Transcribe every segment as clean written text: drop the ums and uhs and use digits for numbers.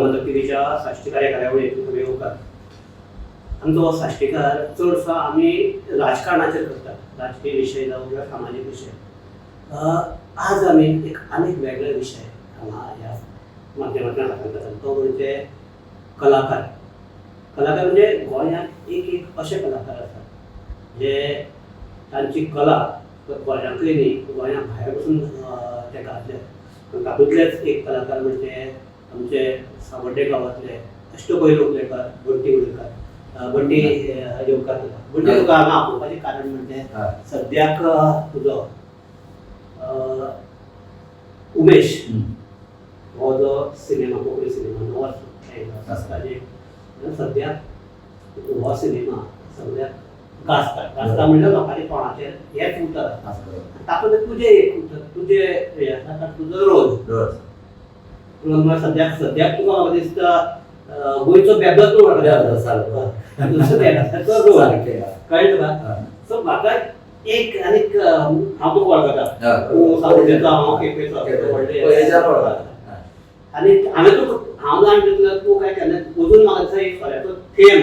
गोमंतक टीव्हीच्या साश्टीकार ह्या कार्यावळीक तुमकां येवकार. आमचो हो साश्टीकार चडसो आमी राजकारणाचेर करतात, राजकीय विशय जावं किंवा सामाजीक विशय. आज आमी एक आनीक वेगळे विशय हांगा ह्या माध्यमांतल्यान हाताळटा, तो म्हणजे कलाकार. कलाकार म्हणजे गोंयांत एक एक अशे कलाकार आसात जे तांची कला गोंयांतली न्ही, गोंया भायर पसून ते गाजले. पूण तातूंतलेच एक कलाकार म्हणजे आमचे सावड्डे गांवांतले अष्टपैलू लोकलेकार बंटी उलयकार. बंटी, येवकार तुका. बंटी, तुका हांगा आपोवपाचें कारण म्हणजे सद्याक तुजो उमेश हो जो सिनेमा, कोंकणी सिनेमा नवोच आयलो आसा, ताजे सद्याक हो सिनेमा सगळ्याक गाजता. गाजता म्हणल्यार लोकांच्या तोंडाचेर हेच उतर आसा. तातूंत तुजें एक उतर, तुजें हें आसा, कारण तुजो रोल रोल म्हळ्यार सद्याक सद्याक तुका म्हाका दिसता गोंयचो बेबदो तूं वळखता. तुजो बेबद्याचो रोल, कळ्ळें तुका? सो म्हाका एक आनीक हांव तुका वळखता, तूं सावड्डेचो, हांव केपेचो. आनी हांवें तुका हांव जाण तितलो तूं काय केन्ना अजून म्हाका दिसता एक सोऱ्याचो थेंब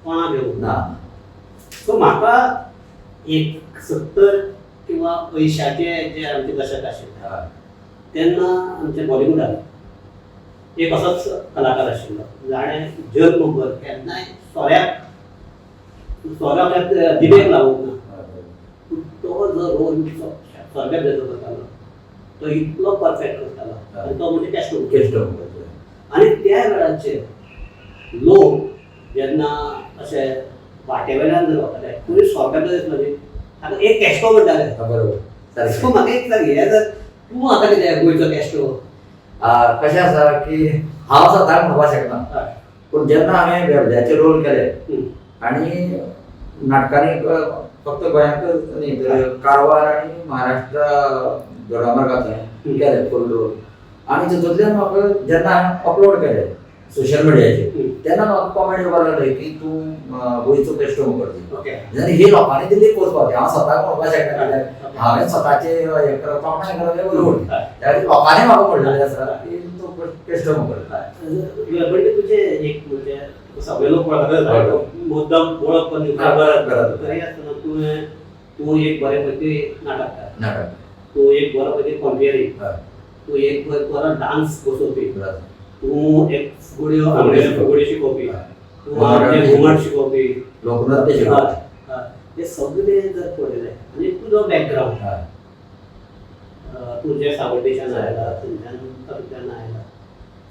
कोणाक घेवंक ना. सो म्हाका एक 70 किंवा 80चे जे आमचे दशक आशिल्ले तेन्ना आमच्या बॉलिवूडान एक असोच कलाकार आशिल्लो जाणें जल्मभर केन्नाय सोऱ्याक सोरो आपल्या जिबेक लावूंक ना, पूण तो जो रोल सोरब्याक जो करतालो तो इतलो परफेक्ट करतालो आनी तो म्हणजे केस्टो. केस्टो. आनी त्या वेळाचेर लोक जेन्ना अशे वाटे वेल्यान जर वताले, कोणी सोरब्याक दिसलो न्ही, ताका एक केस्टो म्हणटाले. बरोबर. सो म्हाका एक सांग, हें जर तूं आतां कितें गोंयचो केस्टो? कशें आसा की हांव स्वताक म्हणपाक शकना, पूण जेन्ना हांवें बेबद्याचे रोल केले आनी नाटकांनी फक्त गोंयांतच न्ही तर कारवार आनी महाराष्ट्र दोडामार्गांत केले फूल रोल आनी तितूंतल्यान म्हाका जेन्ना हांवें अपलोड केले सोशल मिडियाचेर तेन्ना म्हाका कॉमेंट येवपाक लागले की तूं गोंयचो केस्टो मुखर्जी. जेन्ना ही लोकांनी दिल्ली पोस्ट पावती, हांव स्वताक म्हणपाक शकना कित्याक हांवें स्वताचे हें करप, तोखणाय करप हें बरोबर. त्या खातीर लोकांनी म्हाका म्हणलेलें आसा की तूं केस्टो मुखर्जी. म्हणजे तुजें एक म्हणजे तुका सगळे लोक वळखतात, मुद्दम वळख पण दिवपाक गरज, तरी आसतना तुवें तूं एक बरे पैकी नाटककार, नाटक, तूं एक बरो पैकी कॉम्पियरींग, तूं एक बरो डान्स बसोवपी, तूं एक फुगड्यो फुगडी शिकोवपी, तूं आमचें घुमट शिकोवपी, लोकनृत्य शिकोवपी. हे सगळे जर पळयलें आनी तुजो बॅकग्रावंड, तूं जे सावड्डेच्यान आयला, थंयच्यान तातूंतल्यान आयला,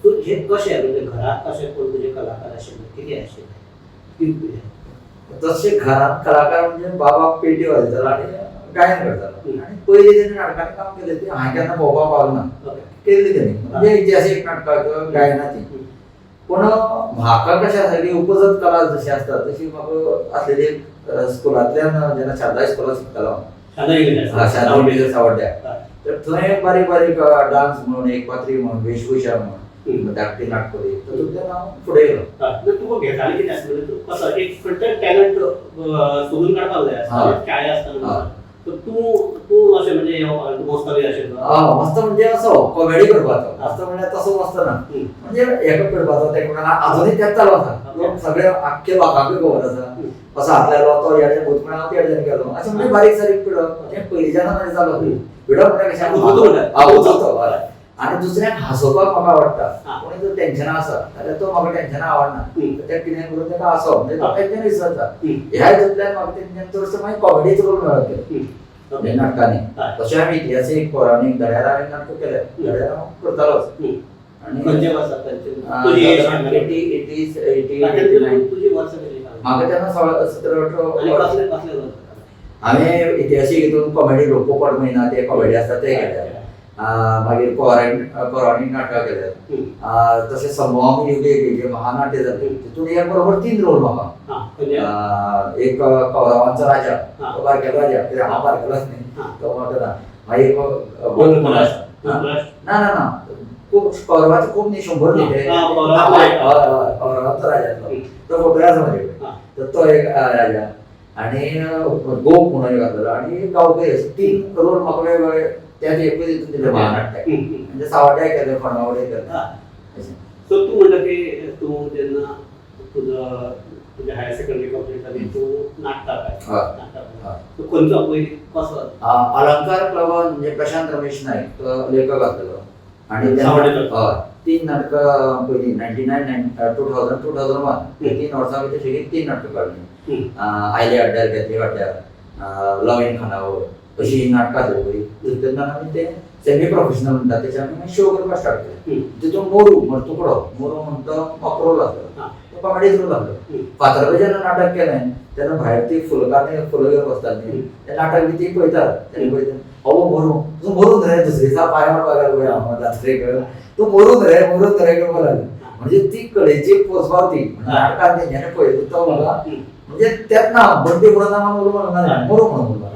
तूं हे कशें म्हणजे घरांत कशें कोण तुजे कलाकार आशिल्ले, कितें आशिल्लें? तशें घरांत कलाकार म्हणजे बाबा पेटी वाजयतालो आनी गायन करतालो आनी पयलीं तेणी नाटकांनी काम केलें तें हांवें केन्ना पळोवपाक पावलो ना, केल्ली तेणी म्हणजे इतिहासीक नाटकां किंवा गायनाची. पूण म्हाका कशें आसा की उपजत कला जशी आसता तशी म्हाका आसलेली. स्कुलांतल्यान जेन्ना शारदा स्कुलांत शिकतालो, शारदा इंग्लीश सावड्ड्या, तर थंय बारीक बारीक डान्स म्हणून, एक पात्री म्हणून, वेशभूषा म्हणून, धाकटी नाटकुली, तातूंतल्यान हांव फुडें येयलो. तुका घेताले कितें आसलें? तूं कसो एक खंयचो टॅलंट सोदून काडपाक जाय आसता शाळे आसतना, तर तूं तूं अशें म्हणजे तूं मस्तो बी आशिल्लो? मस्त म्हणजे असो कॉमेडी करपाचो मस्त म्हणल्यार तसो मस्त ना, म्हणजे हेका करपाचो तेका म्हणून अजुनूय तेंच चालू आसा. लोक सगळे आख्खे लोकांकूय खबर आसा असो हात लायलो तो हेडेन भूत म्हणून हांव तेडेन गेलो, अशें म्हणजे बारीक सारीक पिडप हें पयलींच्यान म्हाजें चालू आसा. पिडप म्हणल्यार कशें, हुतहुतो. आनी दुसऱ्यांक हांसोवपाक म्हाका आवडटा. कोणी जर टेन्शनां आसा जाल्यार तो म्हाका टेन्शनां आवडना, तेका कितें करून तेका हांसोवप म्हणजे तो टेन्शन विसरता. ह्या हितूंतल्यान म्हाका तेंच्यान चडसो मागीर कॉमेडीच रोल मेळत गेलो नाटकांनी. तशें आमी इतिहासीक, पौराणीक, धड्यार हांवें नाटकां केले, धड्यार हांव करतालोच. आनी 80 80 80 89 म्हाका तेन्ना 16 17 18. हांवें इतिहासीक हितून कॉमेडी रोल, पोपट म्हयना ते कॉमेडी आसता ते केले, मागीर पौराणीक नाटकां केले, तशें संभवामी युगे जे महानाट्य जालें तितून हे बरोबर 3 रोल म्हाका. एक कौरवांचो राजा, तो बारकेलो राजा, कित्याक हांव बारकेलोच न्ही, तो मोठो ना. मागीर गोप म्हणून आसा, ना ना ना, खूब कौरवाचे खूब न्ही, 100 न्ही ते, कौरवांचो राजा तो फोटो आसा म्हजे कडेन, तर तो एक राजा आनी गोप म्हणून एक आसलेलो आनी गांवकरी, अशे 3 रोल म्हाका वेगवेगळे त्याच एकूच हितून दिले महानाट्याक. म्हणजे सावड्ड्याक केले, फोंडावडे केले. सो तूं म्हणटा की तूं जेन्ना तुजो तुजें हायर सेकंडरी कंप्लीट जाली, तूं नाटकाक नाटकाक सो खंयचो पयलीं कसो? अलंकार क्लबान, म्हणजे प्रशांत रमेश नाईक तो लेखक आसलेलो आणि सावंडेचो. हय, तीन नाटकां पयलीं 99, 2000, 2001, 3 वर्सां भितर सेगीत तीन नाटकां काडलीं. आयले अड्ड्यार घेतले वाड्यार, लव इन खानावळ, अशी ही नाटकां आसली पळय, तेन्ना आमी ते सेमी प्रोफेशनल म्हणटा तेचे आमी शो करपाक स्टार्ट केले. तितून मोरू मर्तुकडो, मोरू म्हणटा तो म्हाका रोल आसलो, तो कॉमेडीच रोल आसलो. फातर्पें जेन्ना नाटक केलें तेन्ना भायर ती फुलकारां फुलां घेवन बसतात न्ही, ते नाटक बी ती पळयतात. तेन्ना पळयतात, अहो मोरू, तूं मरून रे, दुसरे दिसा पांय मारपाक लागलो पळय हांव जात्रेक, तूं मरून रे, मरून रे करपाक लागली. म्हणजे ती कलेची पोचपावती नाटकान तेंच्यांनी पळयलो तो म्हाका, म्हणजे तेच ना बंटी म्हणून ना, मोरू म्हणून ना, मोरू म्हणून उरलो.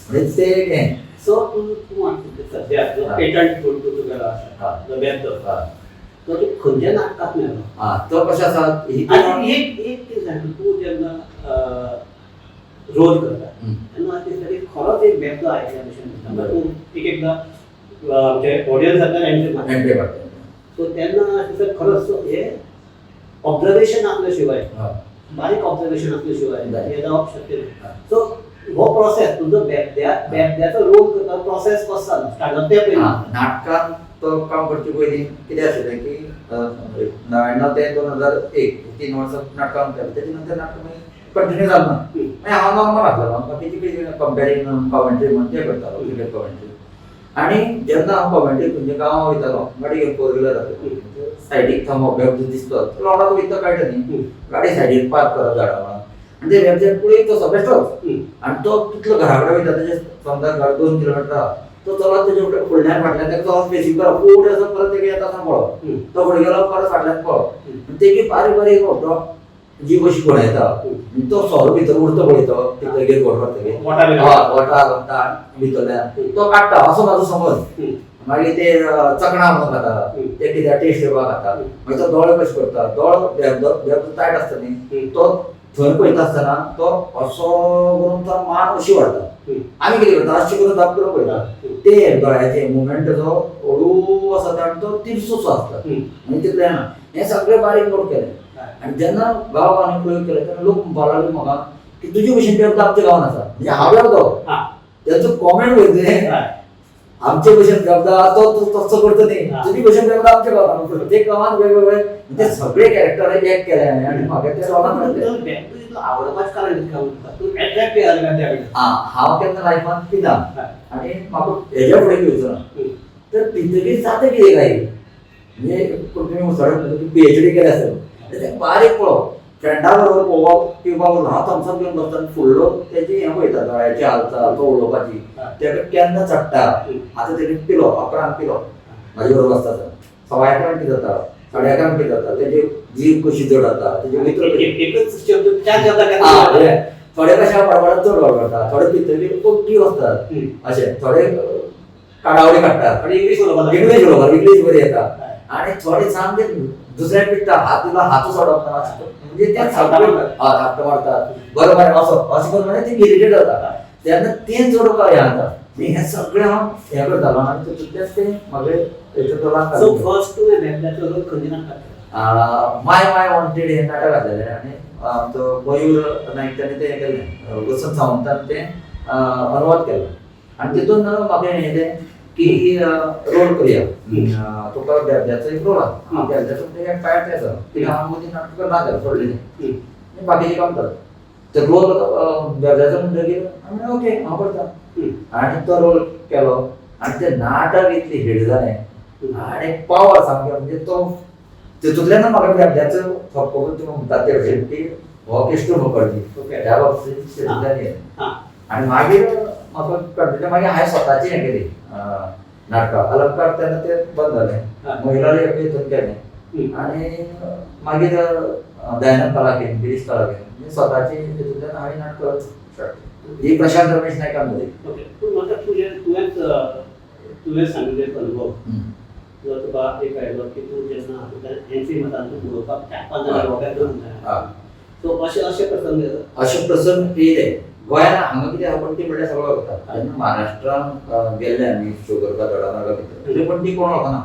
म्हणजे ते एक हें. सो तूं तूं आतां सद्या जो पेटंट म्हणून तूं तुगेलो आसा, जो बेबदो, तो तूं खंयच्या नाटकाक मेळ्ळो? हा, तो कशें आसा ही आनी एक एक तें सांग, तूं जेन्ना रोल करता तेन्ना अशें दिसता की खरोच एक बेबदो आयिल्ल्या भशेन दिसता. तूं एक एकदां आमचे ऑडियन्स जाता, एंट्री मारता. एंट्री मारता. सो तेन्ना अशें दिसता खरोच हे ऑब्जर्वेशन आसल्या शिवाय, बारीक ऑब्जर्वेशन आसल्या शिवाय हे जावप शक्य ना. सो हो प्रोसेस तुजो बेबद्याचो रोल करता प्रोसेस कसो जालो स्टार्ट जाता ते पयलीं? नाटकान तो काम करचे पयलीं कितें आशिल्लें की 99 ते 2001, 3 वर्सां नाटकान केलें. तेजे नंतर नाटक मागीर कंटिन्यू जालें ना. मागीर हांव नॉर्मल आसलेलो, बाकीची कितें कंपेरींग कॉमेंट्री म्हण तें करतालो, क्रिकेट कॉमेंट्री. आनी जेन्ना हांव कॉमेंट्री खंयच्या गांवां वयतालो, गाडी घेवन फोर व्हिलर आसली, सायडीक थांबप, बेबदो दिसलो रोडाक वयता कळटा न्ही, गाडी सायडीक पार्क करप झाडां मुळां आनी ते बेबद्याक पळयत तो बेश्टोच. आनी तो कितलो घरा कडेन वयता, तेजे समजा घर 2 किलोमिटर आहा, तो चलत तेजे फुडल्यान फाटल्यान ताका चलत फेसींग करप, फुडें वचत परत तेगे येता आसतना पळोवप, तो फुडें गेलो परत फाटल्यान पळोवप. तेजी बारीक बारीक जीभ अशी घोणयता, तो सोरो भितर उरता पळय, तो पितगीर गोड मारतगीर बोटां घालता भितरल्यान तो काडटा असो म्हाजो समज. मागीर ते चकणां म्हणून खाता, ते कित्याक टेस्ट येवपाक खाता. मागीर तो दोळे कशे करता, दोळो बेबदो बेबदो तायट आसता न्ही, तो थंय पळयता आसतना तो असो करून तो मान अशी व्हरता. आमी कितें करता, अशी करून दाब करून पळयता, ते दोळ्याचे मुवमेंट तेजो हळू आसता आनी तो तिरसोसो आसता, म्हणजे तितलें ना. हें सगळें बारीक नोट केलें आनी जेन्ना गांव गांवांनी प्रयोग केले तेन्ना लोक म्हणपाक लागले म्हाका की तुजे भशेन बेबदो आमच्या गांवांत आसा. म्हणजे हांव बेबदो, तेंचो कॉमेंट वयता, आमचे भशेन बेबदो तो तूं तसो करता न्ही, तुजे भशेन बेबदो आमच्या गांवांत. प्रत्येक गांवांत वेगवेगळे ते सगळे कॅरेक्टर एक केले हांवें आनी म्हाका ते रोलान घातले. आवडपाचें कारण कितें? तूं एट्रॅक्ट जालें बेबद्या कडेन? हांव केन्ना लायफान पिना आनी म्हाका हेज्या फुडें पिवचो ना. तर पितगीर जाता कितें काय, म्हणजे तुमी सगळे पीएचडी केले आसत, ते बारीक पळोवप, फ्रेंडा बरोबर पळोवप, पिवपा बरोबर. हांव थम्सअप घेवन बसता आनी फुडलो तेजी हें पळयता, दोळ्याची हालचाल, तो उलोवपाची, तेका केन्ना चडटा. आतां तेणी पिलो, 11 पिलो, म्हाजे बरोबर आसता, 11:15 कितें जाता, 11:30 कितें जाता, तेजी जीभ कशी जड जाता, तेजे उतर एकच शब्द चार शब्द. थोडे कशे बडबडात चड बडबडटा, थोडे पितगीर ओग्गी बसतात, अशे थोडे काडावडी काडटात. इंग्लीश उलोवपाक, इंग्लीश उलोवपाक, इंग्लीश बरी येता. आनी थोडे सामके दुसऱ्याक पिडटा, हात दिलो हातू सोडप ना, म्हणजे ते सगळे थापटां मारतात, बरोबर असो अशें करून म्हणजे ती इरिटेट जाता तेन्ना तें चड हें जाता. हें सगळें हांव हें करतालो आनी तितूंतल्यान तें म्हागे हेतून. सो फर्स्ट तुवें बेबद्याचो रोल खंयच्या नाटकात केलो? माय माय वॉन्टेड हें नाटक आसलेलें आनी आमचो मयूर नायक ताणें तें केल्लें, वसंत सावंतान तें अनुवाद केल्लो आनी तितून म्हाका हें येयलें की रोल करुया, तुका बेबद्याचो एक रोल आसा. बेबद्याचो म्हणजे एक पार्ट आसा, कित्याक हांव मदीं नाटक करना जालें, सोडलें आनी बाकीचें काम जालें. ते रोल बेबद्याचो म्हणटकीर हांवें ओके हांव करता आनी तो रोल केलो आनी तें नाटक इतलें हिट जालें आनी पावर सामकें, म्हणजे तो तितूंतल्यान म्हाका बेबद्याचो थपको तुमी म्हणटात ते भशेन की हो केश्टू मुखर्जी ह्या बाबतींत तितूंतल्यान येयलें. आनी मागीर म्हाका कंटिन्यू मागीर हांवें स्वताची हें केली नाटकां, अलंकार तेन्ना तें बंद जालें, महिला हितून केलें आनी मागीर दयानंद कलाकेंद्र, गिरीश कलाकेंद्र, म्हणजे स्वताची तितूंतल्यान हांवें नाटकां स्टार्ट केली ही प्रशांत रमेश नायकान मध्ये. ओके, पूण म्हाका तुजें तुवेंच तुवें सांगिल्लो एक अनुभव जो तुका एक आयलो की तूं जेन्ना एनसी मतान तूं उलोवपाक 4-5 जाणां उलोवपाक, सो अशे अशे प्रसंग अशे प्रसंग येयले गोंयांत. हांगा कितें आहा, पणटी म्हणल्यार सगळो वळखतात. जेन्ना महाराष्ट्रान गेल्ले आमी शो करपाक दोडामार्गा भितर, थंय पणटी कोण वळखना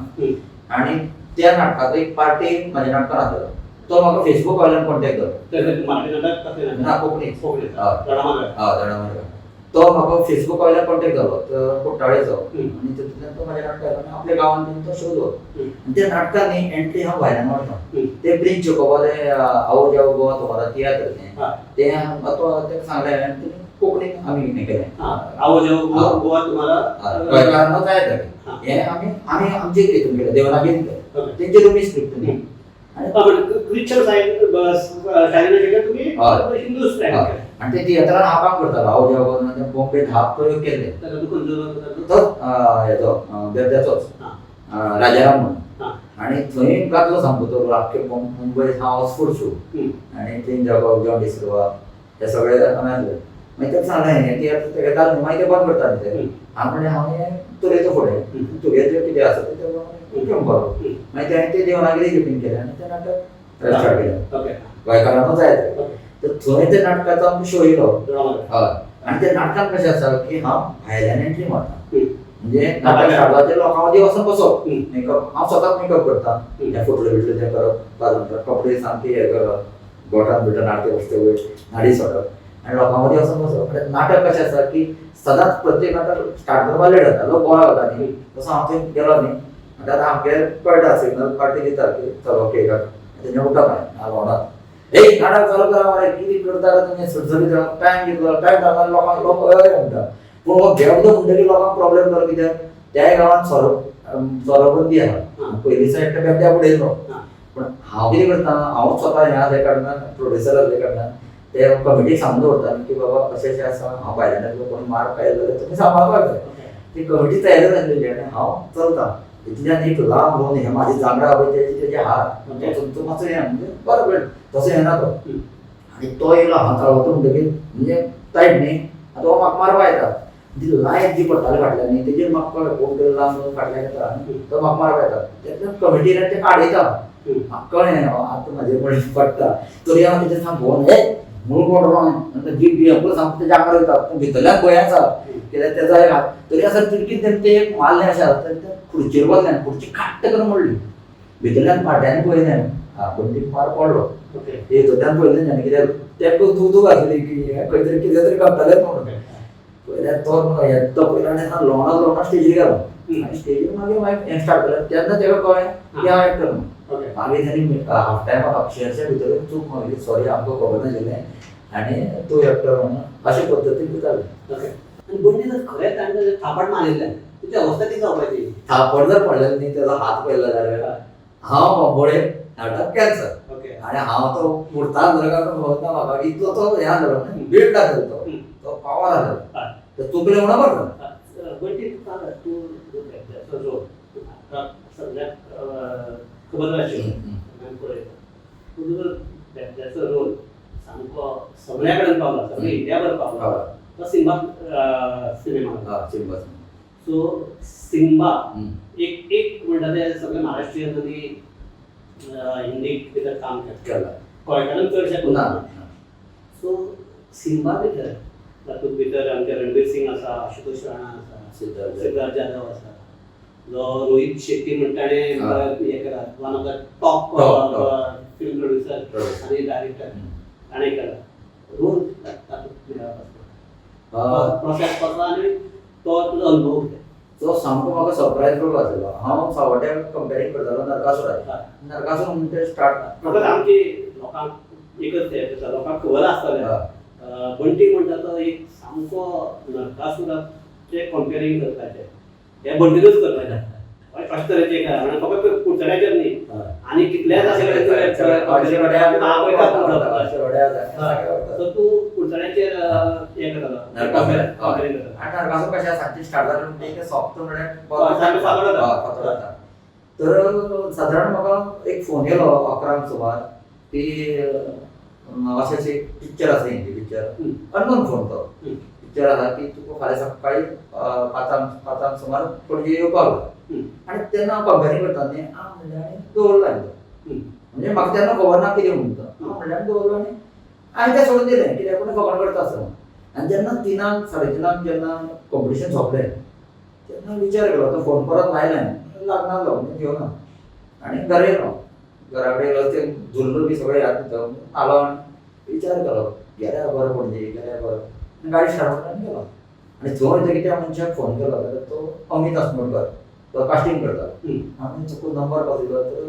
आनी त्या नाटकाचो एक पार्टी म्हाज्या नाटकान आसलो, तो म्हाका फेसबुक वयल्यान कॉन्टेक्ट जालो. मराठी नाटक कसलें नाटक? ना, कोंकणी. कोंकणी. हय. दोडामार्ग. हय, दोडामार्ग. तो म्हाका फेसबुक वयल्यान कॉन्टेक्ट जालो, तो कुट्टाळेचो, आनी तितूंतल्यान तो म्हाज्या नाटकान आयलो आनी आपल्या गांवांत येवन तो शो दवरलो. आनी त्या नाटकान न्ही एंट्री हांव भायल्यान मारता. ते प्रिन्स जोकोबाले आओ जाओ गोवा तुम्हारा तियात्र न्ही, ते तो ताका सांगलें आनी तेणी कोंकणीन आमी हें केलें. आओ जाओ गोवा तुम्हारा गोंयकारांनो जाय जालें हें आमी आमी आमचे हितून केलें, देवनागरीन केलें, तेंचे रोमी स्क्रिप्ट न्ही. क्रिश्चन स्टायलीन आशिल्ले तुमी, हिंदू स्टायलीन. आनी ते तियात्रान हांव काम करतालो, आओ जाओ गोवा बॉम्बे 10 प्रयोग केल्ले. तो हेजो बेबद्याचोच राजाराम म्हणून, आनी थंय गाजलो सामको तो आख्खे मुंबय हावसफूल शो. आनी थंय जॉब जॉन डिसिल्वा हे सगळे आमी आसले. मागीर ताका सांगलें हें तियात्र तेका जालें, मागीर ते बंद करता न्ही ते. हांव म्हणलें हांव हें चलयता फुडें, तुगेलें जें कितें आसा तें तें बरो. मागीर तेणें तें देवनागरी लिपीन केलें आनी तें नाटक स्टार्ट केलें, गोंयकारांनो जाय. तर थंय त्या नाटकाचो आमकां शो येयलो. हय, आनी त्या नाटकान कशें आसा की हांव भायल्यान एंट्री मारता, म्हणजे नाटक स्टार्ट जाता लोकां मदीं वचून बसप, मेकअप हांव स्वताच मेकअप करता, हे फोटले बिटले ते करप, बाजून कपडे सामके हे करप, बोटान बिटान आरते वस्ते वयर नाडी सोडप आनी लोकां मदीं वचून बसप. आनी नाटक कशें आसा की सदांच प्रत्येक नाटक स्टार्ट करपाक लेट जाता, लोक गोळा जाता न्ही, तसो हांव थंय गेलो न्ही म्हणटा आतां आमगे कळटा, सिग्नल पार्टी दिता की चल ओके, तेंचे उठप हांवें हांव एक नाटक चालू करा मरे, कितें करता रे तुमी, सडसडीत टायम कितलो टायम जाता, लोकांक लोक हय म्हणटा. पूण हो बेबदो म्हणटकीर लोकांक प्रॉब्लेम जालो, कित्याक त्याय गांवांत सोरो सोरोबंदी आहा, पयलींचो एकटो बेबद्या उडयलो. पूण हांव कितें करता, हांव स्वता हें आसल्या कारणान, प्रोड्युसर आसल्या कारणान ते कमिटीक सांगून दवरता की बाबा अशें अशें आसा, हांव भायल्यान येतलो, कोण मार खायलो जाल्यार तुमी सांबाळपाक जाय. ती कमिटी तयार आसलेली आनी हांव चलता इतल्यान एक लांब रोवन हे म्हाजी जांगडा पळय तेजे तेजे हात तो मातसो हें म्हणजे बरो वेळ तसो येना तो, आनी तो येयलो हांव चालवता म्हणटकीर म्हणजे टायट न्ही, आतां हो म्हाका मारपा येता, ती लायट जी पडटाली फाटल्यान न्ही तेजेर म्हाका कळ्ळें कोण तरी लांब रोवन फाटल्यान येता आनी तो म्हाका मारपा येता. तेन्ना कमिटीन ते काडयता, म्हाका कळ्ळें आतां म्हाजे कडेन पडटा, तरी हांव तेजेर सामको भोंवन हे म्हणून कोण रोवन जीप बी पुरो सामको तेज्या आंगार वयता, पूण भितरल्यान भंय आसा कित्याक तेजो एक हात तरी आसा, तिडकीन तेणें तें एक मारलें अशें आसा, तें खुर्चेर बसलें, खुर्ची खाट्ट करून मोडली, भितरल्यान फाटल्यान पळयलें बंटीक मार पडलो, हितूंतल्यान पळयलें न्ही कित्याक तेका दुदूक आसली की हें खंय तरी कितें तरी करतालेच म्हणून. पयल्यार तो तो पयलो आनी लोणा लोणा स्टेजीर गेलो आनी स्टेजीर मागीर मागीर हें स्टार्ट केलें, तेन्ना तेका कळ्ळें की हांव एक्टर म्हणून. मागीर तेणी हाफ टायमाक अक्षरशा भितर चूक मागली, सॉरी आमकां खबर नाशिल्लें आनी तूं एक्टर म्हणून, अशे पद्दतीन जालें. आनी बंटी जर खरेंच तांकां थापट मारिल्लें तुजी अवस्था कितें जावपाची? थापट जर पडलें न्ही तेजो हात पळयलो जाल्यार हांव बांबोळे नाटक कॅन्सल, आनी हांव तो मुर्तान जालो काय खबर ना म्हाका, इतलो तो हें आसलो बिल्ड आसलो तो, तो पावर आसलो, तो चुकले म्हणून बरो. बंटी तुका तूं जो सगळ्याक खबर आशिल्लें पळयता, तूं तुजो बेबद्याचो रोल सामको सगळ्या कडेन पावला, सगळे इंडियाभर पावला, तो सिम्बा सिनेमा. सिम्बा. सो सिम्बा एक एक म्हणटा ते सगळे महाराष्ट्रीयन आनी हिंदी भितर काम केलां, गोंयकारान चडशें ना. सो सिम्बा भितर तातूंत भितर आमचे रणबीर सिंग आसा, आशुतोष राणा आसा, सिद्धार्थ जाधव आसा, जो रोहित शेट्टी म्हणटा ताणें हें केला, one of the top film producer आनी डायरेक्टर ताणें केला रोल, तातूंत मेळप प्रोसेस कसो आनी तो तुजो अनुभव कितें? तो सामको म्हाका सरप्रायज रोल आसलो. हांव सावड्ड्या कंपेरींग करतालो नरकासुराचेर, नरकासूर म्हणटा स्टार्ट फकत आमची लोकांक एकच तें लोकांक खबर आसतलें, बंटी म्हणटा तो एक सामको नरकासुराचें कंपेरींग करपाचें हें बंटीनूच करपाचें अशें तरेचें कारण फकत कुडचड्याचेर न्ही आनी कितल्याच सो तूं कुडचड्याचेर हें करतालो. नरकासूर कशें सांजचें स्टार्ट जालें म्हणटकीर तें सोंपता म्हळ्यार फांतोड जाता. तर सादारण म्हाका एक फोन येयलो 11 सुमार की अशें अशें पिक्चर आसा, हिंदी पिक्चर, अननोन फोन तो पिक्चर आसा की तुका फाल्यां सकाळी 5 सुमार पणजे येवपाक जाय. आनी तेन्ना हांव कंपेरींग करता न्ही, हांव म्हणलें आनी दवरलो हांवें, म्हणजे म्हाका तेन्ना खबर ना कितें म्हणटा, हांव म्हणलें आनी दवरलो आनी हांवें तें सोडून दिलें कित्याक कोणी फकाणां करता आसता म्हणून. आनी जेन्ना 3 3:30 जेन्ना कॉम्पिटिशन सोंपलें तेन्ना विचार केलो, तो फोन परत लायलो हांवें, लागना जालो म्हणजे घेवना. आनी घरा येयलो. घरा कडेन येयलो, ते धुल्ल बी सगळें याद दिता. आलो आनी विचार केलो, गेल्यार बरो पणजे, गेल्यार बरो. आनी गाडी स्टार्ट करून आनी गेलो. आनी थंय वयतकीर त्या मनशाक फोन केलो जाल्यार तो अमीत अस्नोडकर, तो कास्टींग करता. आमी चुकून नंबर पास दिलो तर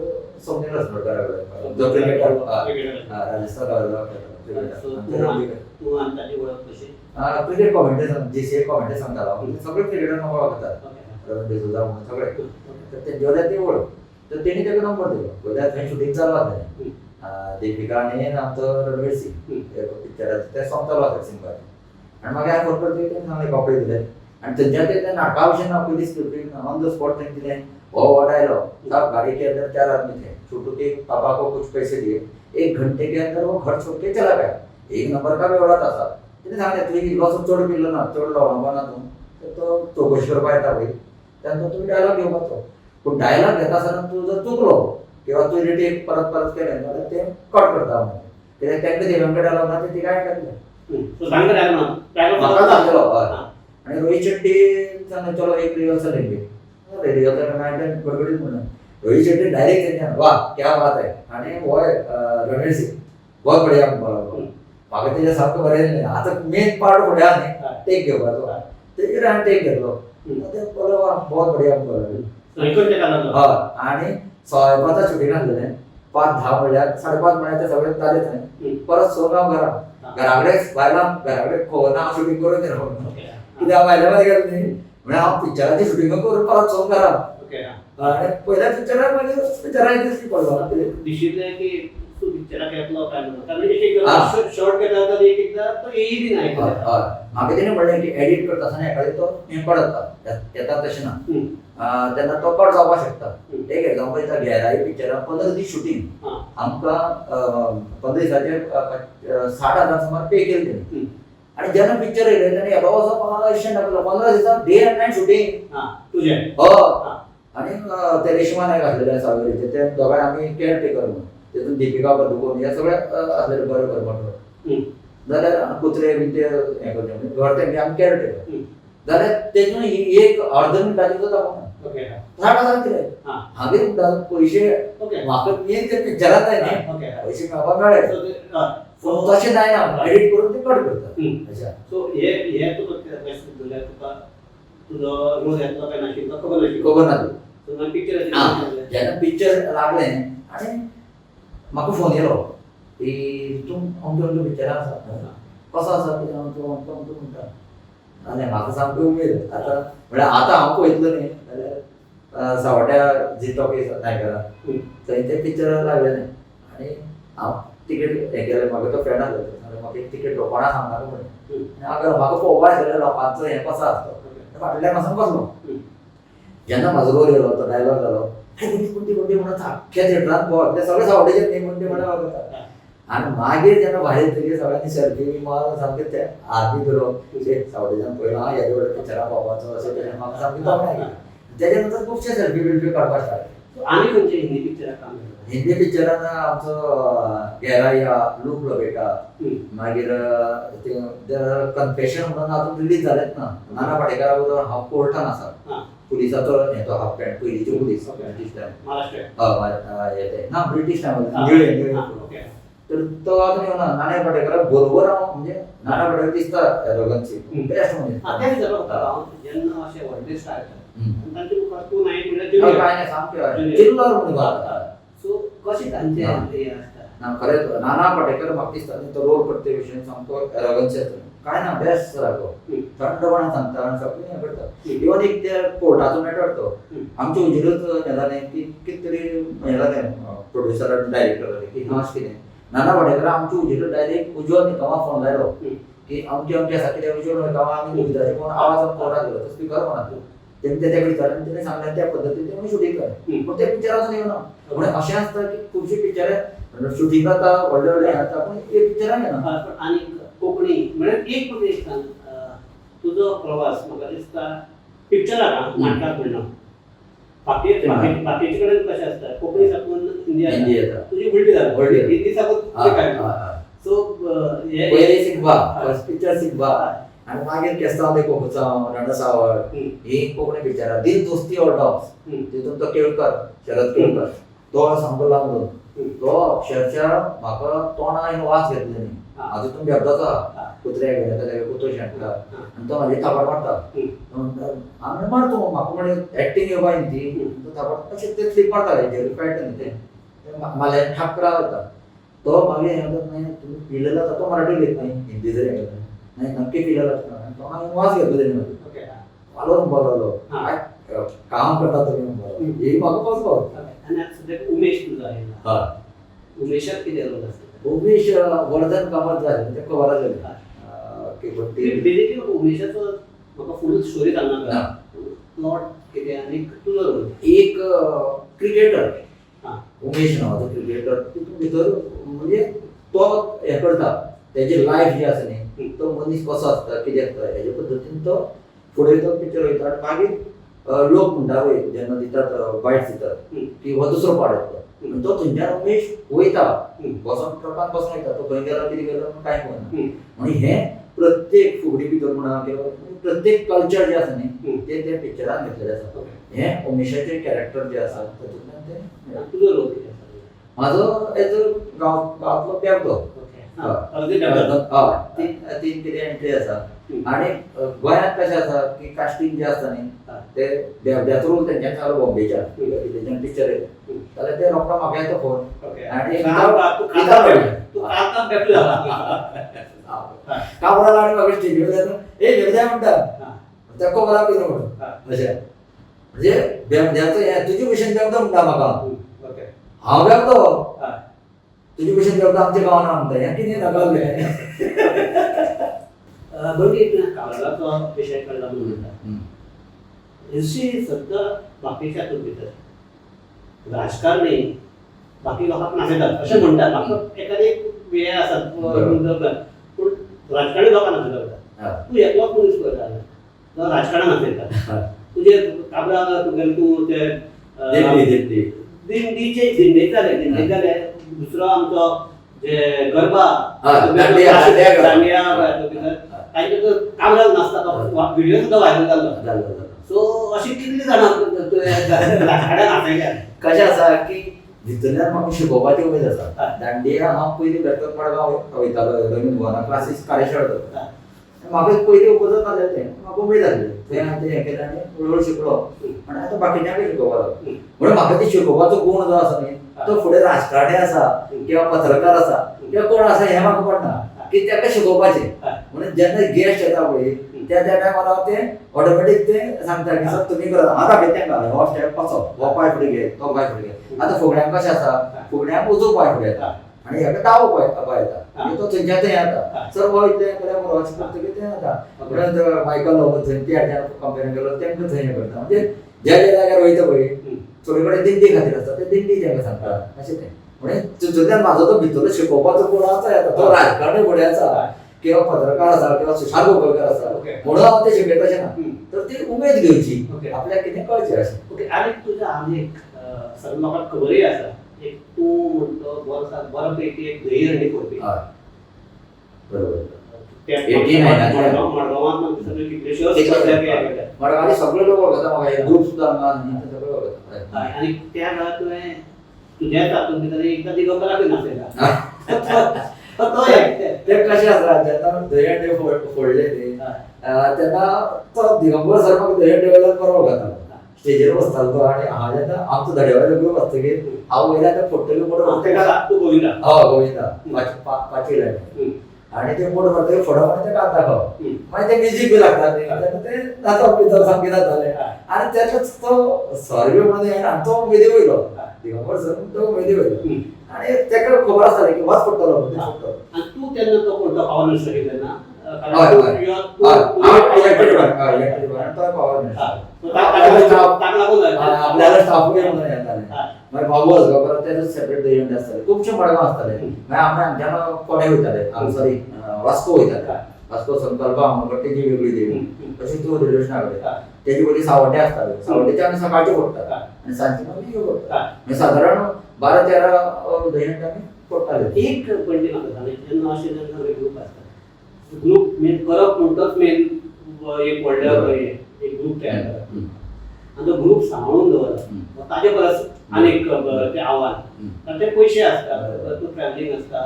स्वप्नील अस्नोडकरा कडेन, जो क्रिकेटर, राजस्थान रॉयल्स. तूं आनी ताची वळख कशी? क्रिकेट कॉमेंट्री, जीसीए कॉमेंट्री सांगतालो. सगळे क्रिकेटर म्हाका वळखतात, रवींद्र डिसोजा म्हणून सगळे. तर तेंचे वयल्यान ती वळख. तर तेणी ताका नंबर दिलो. पयल्यार थंय शुटींग चालू आसलें, दीपिका आनी आमचो रणवीर सिंग पिक्चराचें तें सॉंग चालू आसलें सिंगाचें. आनी मागीर हांवें फोन करतकीर तेणी सांगलें, कपडे दिले. आनी थंयच्यान ते नाटका भशेन ना, पयली स्क्रिप्टींग ऑन the spot थंय दिलें. हो हो डायलॉग साहब, गाड़ी के अंदर चार आदमी थे, छोटू के पापा को कुछ पैसे दिए, एक घंटे के अंदर वो घर छोड़ के चला गया, एक नंबर का बेवडा था साहब. तेणे सांगलें, तुवें इल्लोसो चड पिल्लो ना, चड लोळोवपा ना तूं, तर तो चवकशी करपाक येता पळय तेन्ना तुमी डायलॉग घेवपाचो. पूण डायलॉग घेता आसतना तूं जर चुकलो किंवा तूं रिटेक परत परत केलें जाल्यार ते कट करता म्हणून, कित्याक तांकां देवांकडे डायलॉग ना, ते तिका आयकतले. सो सांगता डायलॉग ना, डायलॉग म्हाका सांगलेलो. हय. आनी रोहित शेट्टी सांगलें, चलो एक रिहर्सल लेंगे. रिहर्सल हांवें गडगडीत म्हणलें. रोहित शेट्टी डायरेक्ट तेंच्या, वाह क्या बात है. आनी होय रणवीर सिंग बहुत बढिया म्हणपाक लागलो. म्हाका तेजें सामकें बरें दिसलें. आतां मेन पार्ट फुडें आहा न्ही, टेक घेवपाचो, तेजेर हांवें टेक घेतलो. ते बोले वाह बहुत बढिया म्हणपाक लागले. ऐकून तेका लागलो. हय. आनी 5:15 शुटींग आसलेलें, 5:10 म्हणल्यार 5:30 म्हणल्यार ते सगळे जाले थंय. परत 6 हांव घरा. घरा कडेन बायलां घरा कडेन खबर ना हांव शुटींग करून येयलो म्हणून, कित्याक हांव बायल्या मदें गेलो न्ही, म्हळ्यार हांव पिक्चराचें शुटींग करून परत 6 घरा. आनी पयल्या पिक्चराक मागीर पिक्चराक दिश्टी पडलो. दिशिल्लें की तूं पिक्चराक येतलो काय म्हणून, कारण एक एकदा शॉर्ट घेता जाल्यार एक एकदा तो येई बी ना. हय. एखाद्या. हय, म्हाका तेणें म्हणलें की एडिट करता आसतना एखादें तो हें पडता येता, तशें ना, तेन्ना तो कट जावपाक शकता. एक एग्जाम्पल दिता, गेराई पिक्चराक 15 दीस शुटींग, आमकां 15 दिसाचे 60,000 सुमार पे केले तेणी. आनी जेन्ना पिक्चर येयलें तेन्ना येदो असो म्हाका अशें दाखयलो, 15 दिसां डे अँड नायट शुटींग. तुजें? हय. आनी ते रेशमा नायक आसलेले सावयवेरेचे, ते दोगांय आमी केअर टेकर म्हणून, तेतून दीपिका पदुकोण हे सगळे आसलेले बरे बरे म्हणून. जाल्यार कुत्रे बीन ते हें करचे म्हणजे घर तेंगे आमी केअर टेकर. जाल्यार तेतून एक अर्द मिनटाचें सुद्दां दाखोवना. 60,000 दिले. हांवें म्हणटा पयशे म्हाका मेन ते पिक्चरान जाय न्ही, पयशे मेळपाक मेळ्ळे, पूण तशें जायना, एडिट करून ते कट करता अशें. सो हे हे तुका जाल्यार तुका तुजो रोल येतलो काय नाशिल्लो खबर नाशिल्लो? खबर ना. सो मागीर पिक्चर जेन्ना पिक्चर लागलें आनी म्हाका फोन येयलो की तूं अमक्यो अमक्यो पिक्चरां आसा, कसो आसा कितें अमक्यो अमक्यो अमक्यो म्हणटा. आनी म्हाका सामकी उमेद आतां, म्हळ्यार आतां हांव पळयतलो न्ही जाल्यार सावड्ड्या जी टॉकीज नायकरा थंय तें पिक्चर लागलेलें. आनी हांव तिकेट हें केलें, म्हाका तो फ्रेंड आसलो, सांगलें म्हाका एक तिकेट, कोणा सांगनाका म्हणलें. आनी हांव म्हाका पळोवपाक आसलें लोकांचो हें कसो आसता, फाटल्यान वचून बसलो. जेन्ना म्हाजो रोल येयलो, तो डायलॉग जालो, आनी गुंडी गुंडी गुंडी म्हणून सारक्या थिएटरान पळोवप, सगळे सावड्डेचे न्ही गुंडी म्हणून वळखता. आनी मागीर जेन्ना भायर येतकीर सगळ्यांनी सेल्फी बी मारून सामकें ते हात बी धरप, सावड्डेच्यान पयलो हांव येदे व्हडल्या पिक्चरान पळोवपाचो अशें तशें म्हाका सामकी तोखणाय केली. तेच्या नंतर खुबशे सेल्फी बिल्फी काडपाक स्टार्ट केले. आनी खंयचे हिंदी पिक्चराक काम केलां? हिंदी पिक्चरान आमचो गेहराई, लूप लपेटा, मागीर ते कन्फेशन म्हणून आजून रिलीज जालेंच ना. नाना पाटेकरा बरोबर हांव कोर्टान आसा, पुलिसाचो हें तो हाफ पॅन्ट, पयलींचे पुलीस, ब्रिटीश टायम. महाराष्ट्र? हय, हे ना ब्रिटीश टायम, निळे निळे. तर तो अजून येवना. नाना पाटेकरा बरोबर हांव, म्हणजे नाना पाटेकर दिसता एरोगन्सी बेस्ट म्हणजे. तें विचारपाक हांव, जेन्ना अशे व्हडले स्टार येतात तांचे मुखार तूं नायक म्हणल्यार काय नाही, सामकें चिल्लर म्हणून. सो कशें तांचें हें आसता? ना, खरेंच नाना पाटेकर म्हाका दिसता न्ही, तो रोल करते विशयन सामको एरोगन्सी आसता, काय ना, बेस्ट सारको थंडपणान सांगता आनी सगळें हें करता. इवन एक ते कोर्टाचो मॅटर तो आमच्या हुजीरूच हें जालें की कितें तरी हें जालें, प्रोड्युसर आनी डायरेक्टर जालें की हां अशें कितें, नाना पाटेकर आमच्या हुजीरूच डायरेक्ट उज्वल निकमा फोन लायलो की अमकें अमकें आसा कितें, उज्वल निकमा आमी उजराचे फोन आवाज कोर्टात दिलो, तो स्पिकर फोनार तेणी ते तेका विचारलें आनी तेणें सांगलें, त्या पद्दतीन तेणी शुटींग केलें. पूण तें पिक्चर अजून येवना. म्हणून अशें आसता की खुबशीं पिक्चरां शुटींग जाता, व्हडले व्हडले हें जाता, पूण एक पिक्चरां येना. आनी कोंकणी म्हळ्यार एक म्हाका एक सांग, तुजो प्रवास म्हाका दिसता पिक्चराक नाटकाक म्हणना, बाकी बाकीचे कडेन कशें आसता, कोंकणी साकून हिंदी येता, तुजी उलटी जाता, हिंदी साकून. सो पयलीं सिग्बा, फर्स्ट पिक्चर सिग्बा, आनी मागीर केस्तांव दे कोकुचांव, रणसावळ, ही कोंकणी पिक्चरां, दिल दोस्ती और डॉग्स, तितून तो केळकर, शरद केळकर, तो सामको लांब दोन तो अक्षरशः म्हाका तोंडा हे वास घेतले न्ही. आतां तुमी बेबदो आसा, कुत्र्याक घेता जाल्यार कुत्रो शेणटा आनी तो म्हाजे थापट मारता. हांवें मारतो, म्हाका म्हणजे एक्टींग येवपा न्ही ती, तो थापट अशें ते स्लीप मारता, हेजेर कळटा न्ही तें माल्यान ठाकरा जाता. तो मागीर हें जाता, नाही तुम्ही पिलेला आसा, तो मराठी उलयत नाही, हिंदी जरी हें करता नाही, नक्की पिलेला आसता. आनी तो मागीर वास घेतलो तेणे म्हाजो, वालोर म्हणपाक लागलो, काय काम करता तुमी म्हणपाक लागलो. ही म्हाका पचलो. आनी आतां सद्याक उमेश तुजो आयला, उमेशाक कितें रोल आसता? उमेश वर्धन कामत जालें तें खबर आसलें की बेसिकली उमेशाचो म्हाका फूल स्टोरी सांगनाका, प्लॉट कितें आनी तुजो रोल. एक क्रिकेटर उमेश नांवाचो क्रिकेटर, तितून भितर म्हणजे तो हें करता, तेजी लायफ जी आसा न्ही, तो मनीस कसो आसता कितें आसता हेजे पद्दतीन तो फुडें तो पिक्चर वयता. आनी मागीर लोक म्हणटा पळय जेन्ना दितात बायट्स दितात की हो दुसरो पार्ट येतलो, आनी तो थंयच्यान उमेश वयता, बसोन ट्रकान बसून वयता, तो खंय गेलो कितें गेलो कांय खबर ना. आनी हें प्रत्येक फुगडी भितर म्हणा किंवा प्रत्येक कल्चर जें आसा न्ही तें त्या पिक्चरान घेतलेलें आसा. हें उमेशाचें कॅरेक्टर जें आसा तातूंतल्यान तें. तुजो रोल कितें आसा? म्हाजो एज अ गांवांतलो पेवतो. हय, तीन कितें एंट्री आसा. आनी गोंयांत कशें आसा की कास्टींग जें आसता न्ही ते बेबद्याचो रोल तेंच्यांनी सांगलो बॉम्बेच्या कितेंच्यान पिक्चर येयलें जाल्यार ते रोखडो म्हाका येता फोन आनी काबराल आनी म्हाका स्टेजीर वयल्यान ए बेबद्या म्हणटा, ताका खबर आसा कितें म्हणून अशें. म्हणजे बेबद्याचो हें तुजे भशेन बेबदो म्हणटा म्हाका, हांव बेबदो, तुजे भशेन बेबदो आमच्या गांवान म्हणटा, हें कितें नाका. बंटी, तुवें काबराचो विशय काडला म्हणून म्हणटा, हरशीं सद्दां बाकीच्या हातूंत भितर राजकारणी बाकी लोकांक नाचयतात अशें म्हणटात, म्हाका एखादी वेळ आसात पूण राजकारणी लोकांक नाचयतात. तूं एकलोच मनीस पळयता जो राजकारणाक नाचयता. तुजे काबरा तुगेले तूं ते दिंडीचे दिंडे जाले, दिंडे जाले, दुसरो आमचो जे गरबा दांडिया तांचे काबराल नाचता, व्हिडिओ सुद्दां व्हायरल जाल्लो. सो अशी कितली जाणां राजकारणाक नाचयल्या? कशें आसा की भितरल्यान म्हाका शिकोवपाची उमेद आसा. दांडिया हांव पयलीं बेतक मडगांव वयतालो, रवींद्र भवना क्लासीस कार्यशाळा जाता, म्हाका पयलीं उपजत नासलें तें, म्हाका उमेद आसली, थंय हांवें तें हें केलें आनी हळू हळू शिकलो आनी आतां बाकीच्यांकूय शिकोवपाक लागलो. म्हणून म्हाका ती शिकोवपाचो गूण जो आसा न्ही तो फुडें राजकारणी आसा किंवा पत्रकार आसा किंवा कोण आसा हें म्हाका पडना की ताका शिकोवपाचें. म्हणून जेन्ना गेस्ट येता पळय त्या त्या टायमार हांव तें ऑटोमॅटीक तें सांगता की सर तुमी करात, हांव दाखयता तांकां हो स्टेप कसो, हो पांय फुडें घे, तो पांय फुडें घे. आतां फुगड्यांक कशें आसा, फुगड्यांक उजो पांय फुडें येता आनी हेका दावो पांय येता, तो थंयच्यान थंय येता, सर हो इतलें केल्यार बरो अशें करतकीर तें जाता. उपरांत मायकल लोबो थंय तियात्रान कंपेरींग केलो तेंकां थंय हें करता. म्हणजे ज्या ज्या जाग्यार वयता पळय थोडे कडेन दिंडी खातीर आसता ते दिंडी तांकां सांगता अशें तें. म्हणजे तितूंतल्यान म्हाजो तो भितरलो शिकोवपाचो गुण आसा येता, तो राजकारणी फुडें आसा किंवा पत्रकार आसा किंवा सुशांत गोपळकर आसा म्हणून हांव ते शिकयता अशें ना, तर ती उमेद घेवची, आपल्याक कितें कळचें अशें. ओके, आनी तुज्या आनी एक सगळ्या लोकांक खबरूय आसा, एक तूं म्हणतो बरो पैकी एक दही हंडी फोडपी. बरोबर, मडगांवांत सगळे कितलेश्योच मडगांवांत सगळे लोक वळखता म्हाका, ग्रूप सुद्दां हांगा सगळे वळखता. आनी त्या वेळार तुवें तुज्याच हातूंत भितर एकदां दिगंबराकूय नाचयला. ते कशें आसा, जेन्ना दही हंडी फोडले न्ही तेन्ना तो दिगंबर सर म्हाका दही हंडी वयल्यान बरो वळखतालो, स्टेजीर बसतालो तो. आनी हांव जेन्ना आमचो धडेवालो ग्रूप आसतकीर हांव वयल्यान ते फोडटकीर मोड तूं गोविंदा? हय गोविंदा, पांचवी लायन. आनी ते मोड मारतकीर फोडप आनी ते कात दाखोवप, मागीर ते म्युजीक बी लागता न्ही तेन्ना ते नाचप बी सामकें जातालें. आनी तेतलोच तो सर बी म्हणून आनी तो उमेदी वयलो दिगंबर सर, तो उमेदी वयलो आनी ताका खबर आसतालें की होच फोडटलो म्हणून फोडटलो. आनी तूं तेन्ना तो कोणतो पावर मिनिस्टर केलें ना? पावर मिनिस्टर आपल्याला स्टाफूय म्हणून येताले. मागीर बाबू आसगांवकार तेजो सेपरेट दही हंडी आसताले, खुबशे मडगांव आसताले. मागीर आमी हांगच्यान कोणे वयताले, सॉरी वास्को वयताले, वास्को संकल्प आमोणकर तेजी वेगळी देवी, तशें तूं रेल्वे स्टेशना कडेन तेजी पयली सावड्डे आसताले, सावड्डेचे आमी सकाळचे फोडटात आनी सांजचे मागीर ह्यो फोडटात. मागीर सादारण 12-13 दही हंडी आमी फोडटाले. एक पणजे म्हाका सांग, जेन्ना अशें जेन्ना सगळे ग्रूप आसता, ग्रूप मेन करप म्हणटच मेन एक व्हडलें एक ग्रूप तयार करप आनी तो ग्रूप सांबाळून दवरप, ताजे परस आनीक ते आव्हान, कारण ते पयशे आसता, तूं ट्रॅव्हलिंग आसता,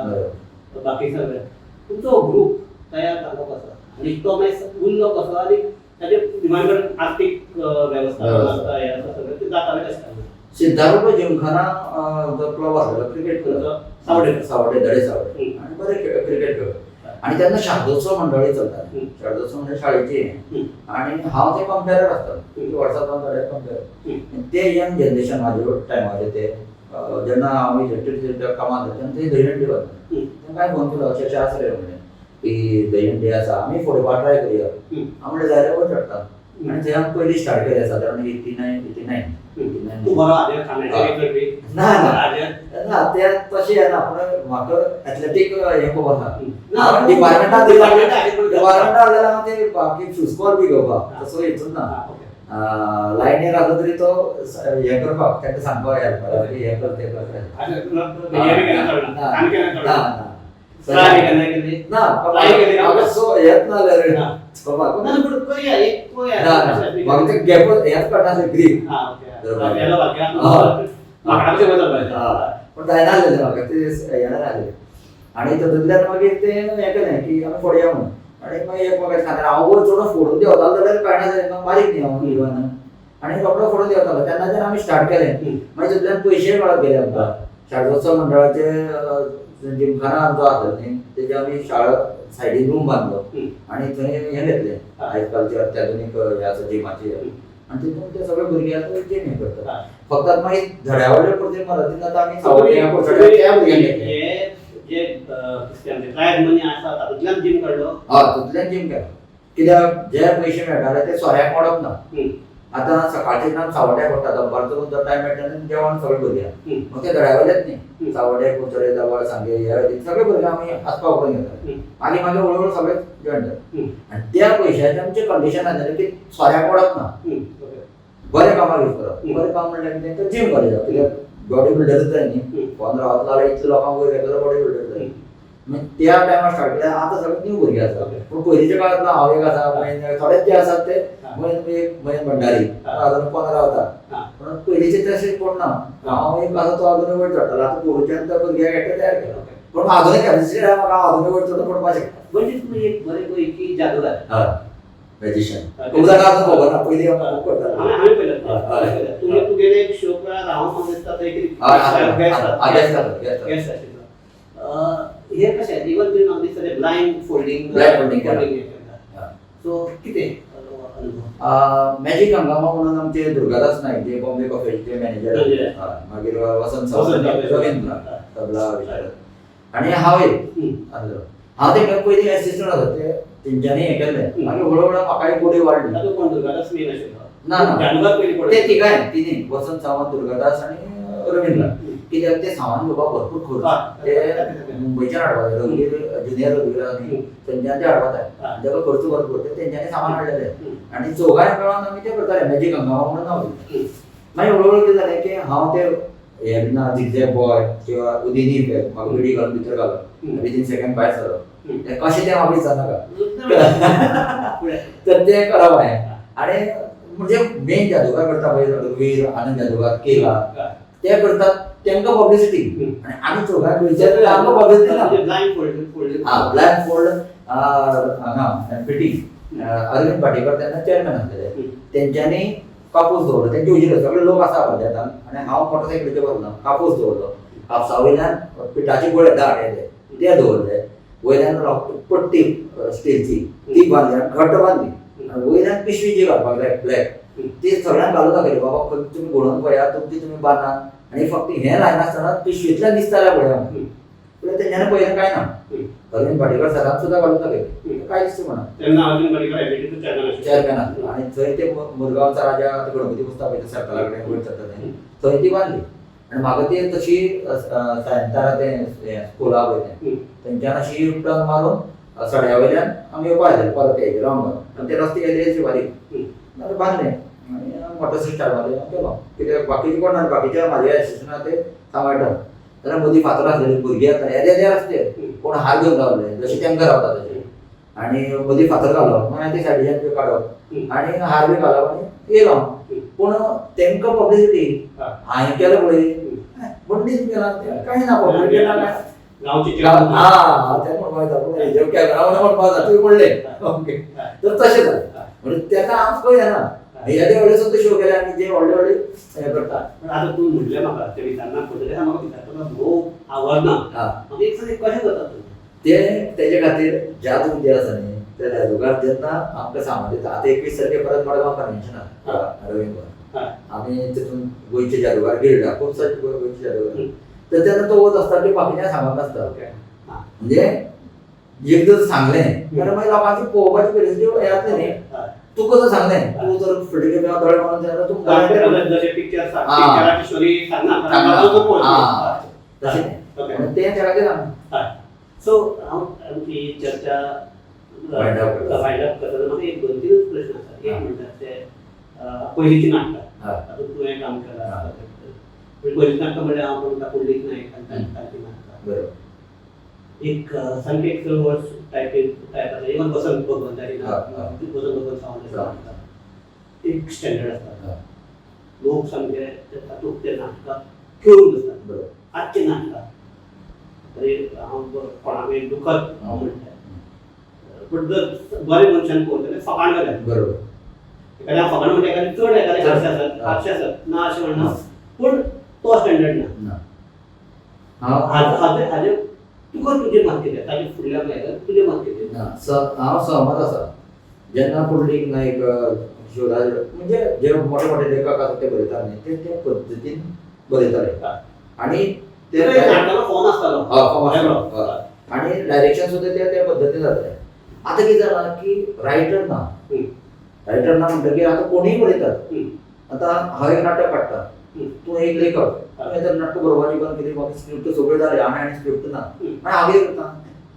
बाकी सगळें. तुमचो ग्रूप तयार जालो कसो आनी तो मागीर उरलो कसो आनी ताजे निमाण कडेन आर्थीक वेवस्था आसता, हें आसा सगळें, तें जातालें कशें? सिद्धारूढ जिमखाना जो क्लब आसलेलो, क्रिकेट क्लब. सावडे. सावडे, धडे सावडे, आनी बरे क्रिकेट खेळ. आनी तेन्ना शारदोत्सव मंडळी चलताले. शारदोत्सव म्हणजे शाळेची, आनी हांव ते कंपेरर आसतालो, वर्सां जावन धडे कंपेर. ते यंग जनरेशन म्हाजे टायमाचे, ते जेन्ना हांव इलेक्ट्रिक कामाक तेन्ना ते दहीहंडी वता, तांकां हांवें फोन केलो, अशें अशें आसा रे म्हणलें की दहीहंडी आसा, आमी फोडपाक ट्राय करुया. हांव म्हणलें जाय वयर चडटा. आनी थंय आमी पयली स्टार्ट केलें सादारण 89, 89. तूं बरो हाजेर खाण्याचेर करपी? ना ना ना, ते तशें येना, पूण म्हाका एथलेटीक हें खूब आसा. डिपार्टमेंटान डिपार्टमेंटान जाल्यार हांव ते बाकी फुटबॉल बी घेवपाक तसो हितून ना, लायनीर आसलो तरी तो हें करपाक, तांकां सांगपाक हेल्प हें कर तें कर. ना ना, सो हेंच ना जाल्यार म्हाका ते गॅप हेंच कळनासलें, ग्रीप पण जायना आसलें म्हाका, ते येना आसलें. आनी तातूंतल्यान मागीर तें हें केलें की आमी फोडया म्हणून. आनी मागीर एकमेकाच्या खांद्यार हांव वयर चडून फोडून देंवतालो जाल्यार कळना जालें, बारीक न्ही हांव इवन, आनी रोकडो फोडून देंवतालो. तेन्नाच्यान आमी स्टार्ट केलें. मागीर तातूंतल्यान पयशे मेळत गेले आमकां. शारदोत्सव मंडळाचे जिमखाना आमचो आसलो न्ही, तेजे आमी शाळा सायडीन रूम बांदलो आनी थंय हें घेतलें, आयज कालचे अत्याधुनीक हे आसा जिमाचे, आनी तितून ते सगळे भुरगे आतां जिम हें करतात. फक्त मागीर धड्या वयले पुरते मराठीन आतां आमी सावड्ड्यां, कुडचड्यार त्या भुरग्यांक घेतले. जे प्रायज मनी आसा तातूंतल्यान जीम काडलो? हय, तातूंतल्यान जीम केलो. कित्याक जे पयशे मेळटाले ते सोऱ्याक मोडप ना. आतां सकाळचे ना सावड्ड्याक पडटा, दनपारचो जो टायम मेळटा जेवण सगळे भुरग्यांक, मग ते धड्या वयलेच न्ही, सावड्डे, कुडचडे, दाबाळ, सांगे ह्या सगळे भुरगे आमी आसपाव करून घेताले. मागीर मागीर हळू हळू सगळे जॉयन जाले आनी त्या पयशाचें आमचें कंडिशन आसलें की सोऱ्याक मोडप ना, बरें कामाक यूज करप. बरें काम म्हणल्यार कितें तर जीम घालप, कित्याक बॉडी बिल्डरूच जाय न्ही, फोन रावतलो जाल्यार इतले लोकांक वयर घेतलो, बॉडी बिल्डर जाय. मागीर त्या टायमार स्टार्ट केलें. आतां सगळे न्यू भुरगे आसा, पूण पयलींच्या काळांतलो हांव एक आसा, मागीर थोडेच जे आसात ते मयन मयन भंडारी अजून 15 वता, पूण पयलींचे तशें कोण ना. हांव एक आसा तो अजून वयर चडटालो. आतां पोरूच्यान त्या भुरग्याक एकटें तयार केलो, पूण अजूनय कॅपॅसिटी आसा म्हाका, अजूनय वयर चडून पडपाक शकता. म्हणजे तूं एक बरें पैकी जादूगार. हय, मॅजिशियन. खूब जाणां अजून खबर ना, पयलीं हांव खूब करतालो. हांवें पळयलें तुवें तुगेले एक शो वेळार हांव म्हाका दिसता थंय कितें गेस्ट आशिल्लो. हे कशें इवन तुवें म्हाका दिसता तें blind folding, blind folding, so कितें अनुभव? मॅजीक हंगामा म्हणून आमचे दुर्गादास नायक जे बॉम्बे कॉफेचे मॅनेजर, मागीर वसंत सावंत, रवींद्र तबला विशारद, आनी हांव एक आसलो. हांव तेंकां पयलीं एसिस्टंट आसलो, ते तेंच्यांनी हें केल्लें. मागीर हळू हळू म्हाका एक गोडी वाडली. कोण दुर्गादास मेन आशिल्लो? ना ना, ते तिगांय तिनी, वसंत सावंत, दुर्गादास आनी रवींद्र. कित्याक ते सामान घेवपाक भरपूर खर्च, ते मुंबयच्यान हाडपा जाय, रघुवीर ज्युनियर रघुवीर आसा न्ही थंयच्यान ते हाडपा जाय, ताका खर्च भरपूर, ते तेंच्यांनी सामान हाडलेलें. आनी चौगांय मेळोन आमी ते करताले, मॅजीक हंगामा म्हणून नांव दिलें. मागीर हळू हळू कितें जालें की हांव ते हे ना झिगझॅग बॉय किंवा उदिनी इफेक्ट, म्हाका विडी घालून भितर घालप, विदीन सेकंड भायर सरप, तें कशें तें म्हाका विचारनाका, तर तें करप हांवें. आनी म्हणजे मेन जादूगार करता पळय, रघुवीर आनंद जादूगार केला ते करतात, तांकां पब्लिसिटी, आनी आमी चौगांय पयशे आमकां पब्लिसिटी ना. हा, ब्लायंड फोल्ड हांगा एमपीटी अरविंद भाटीकर तेन्ना चेअरमॅन आसलेले, तेंच्यांनी कापूस दवरलो, तेंचे उजीर सगळे लोक आसा पडले, आनी हांव मोटरसायकलीचेर बसलो, कापूस दवरलो, कापसा वयल्यान पिठाचे गोळे दाट येले ते दवरले, वयल्यान पट्टी स्टीलची ती बांदली आनी घट्ट बांदली, आनी वयल्यान पिशवी जी घालपाक जाय ब्लॅक ती सगळ्यांक घालून दाखयली, बाबा खंय तुमी घडोवन पळयात, तुमची तुमी बांदात, आनी फक्त हें लायनासतना पिशवींतल्यान दिसता जाल्यार पळया, पूण तेंच्यांनी पळयलें कांय ना. अरविंद भाटीकर सरान सुद्दां घालून दाखयलें, कांय दिसता म्हणा चेअरमॅन आसलो. आनी थंय ते मुरगांवचा राजा गणपती पुजता पळय सर्कला कडेन वयर चडटा थंय, थंय ती बांदली. आनी म्हाका ती तशी सायंतारा तें स्कुला पळय तें, थंयच्यान अशी टर्न मारून सड्या वयल्यान आमी येवपा जाय परत ते रावंड मारून, आनी ते रस्ते गेले अशी बारीक बांदले आनी मोटरसायकल स्टार्ट मारली गेलो. कित्याक बाकीचे कोण ना, बाकीचे म्हाजे एसिस्टंट ते सांबाळटा, जाल्यार मदीं फातर आसलेले भुरगे येता येदे येदे रस्ते, कोण हार घेवन रावले जशे तांकां रावता तशे, आनी मदीं फातर घालो, मागीर ते सायडीच्यान काडप आनी हार बी घालप आनी येयलो. पूण तेंकां पब्लिसिटी हा. हांवें केलें पळय बंडीन केला कांय ना पब्लिसिटी ना काय. गांवची हा, तें म्हणपाक जाता पूण हेजेर कॅमेरा म्हणपाक जाता तुवें म्हणलें ओके, तर तशें जालें. म्हणजे तेका आमकां येना हेज्या व्हडले सुद्दां शो केले आनी जे व्हडले व्हडले हे करता. पण आता तूं म्हणलें म्हाका ते विचारना पडटलें, म्हाका विचारता भोव आवडना. म्हाका एक सांग, कशें करता तूं ते तेजे खातीर जादू जे आसा न्ही त्या जादूगार जेन्ना आमकां सामान दिता. आतां 21 तारखे परत मडगांव कन्वेन्शनाक रवींद्र आमी तितून गोंयचे जादूगार गिल्डा खूब सारे गोंयचे जादूगार, तर तेन्ना तो वत आसता की बाकीच्या सांगप नासता. म्हणजे एकदां जर सांगलें जाल्यार मागीर लोकांची पळोवपाची परिस्थिती हें जातली न्ही. तुका जर सांगलें तूं जर फुडले खेपे दोळे मारून जाल्यार तूं जशें पिक्चर पिक्चराची स्टोरी सांगना, तशें न्ही, म्हणून तें त्या खातीर आमी सो हांव आमची चर्चा वायंड अप करता. वायंड अप करता. म्हाका एक दोन तीनच प्रश्न आसा. एक म्हणटात ते पयलींची नाटकां, तातूंत तुवें काम केलां. पयलीं नाटकां म्हणल्यार हांव म्हणटा पुंडलीक नायक आनी तांची नाटकां. एक सामकें एक चळवळ टायपीन टायप आसा. इवन वसंत भगवंताची नाटकां, वसंत भगवंत सावंत नाटकां एक स्टँडर्ड आसता. लोक सामके तातूंत ते नाटकां खेळून आसतात. आजची नाटकां तरी हांव कोणाकूय दुखत हांव म्हणटा, पूण जर बरे मनशान पळोवं जाल्यार फकाण जाल्यार एखाद्या फकाण म्हणटा, एखादें चड एखादें हास्य आसत, हास्य आसत ना अशें म्हणना, पूण तो स्टँडर्ड ना. हाजे हाजे तुका तुजें मत कितें, ताजे फुडल्या भायल्यान तुजें मत कितें? ना, हांव सहमत आसा. जेन्ना पुंडलीक नायक, शिवराज म्हणजे जे मोठे मोठे लेखक आसा ते बरयतात न्ही, ते त्या पद्दतीन बरयताले आनी ते नाटकाचो फॉर्म आसतालो. फॉर्म आसतालो आनी डायरेक्शन सुद्दां त्या त्या पद्दतीन जातालें. आतां कितें जालां की रायटर ना, रायटर ना म्हणटकीर आतां कोणूय बरयतात. आतां हांव एक नाटक काडटा, तूं एक लेखक, तुवें तर नाटक बरोवपाची बंद केली, म्हाका स्क्रिप्ट सगळें जालें आनी आनी स्क्रिप्ट ना, आनी हांव कितें करता,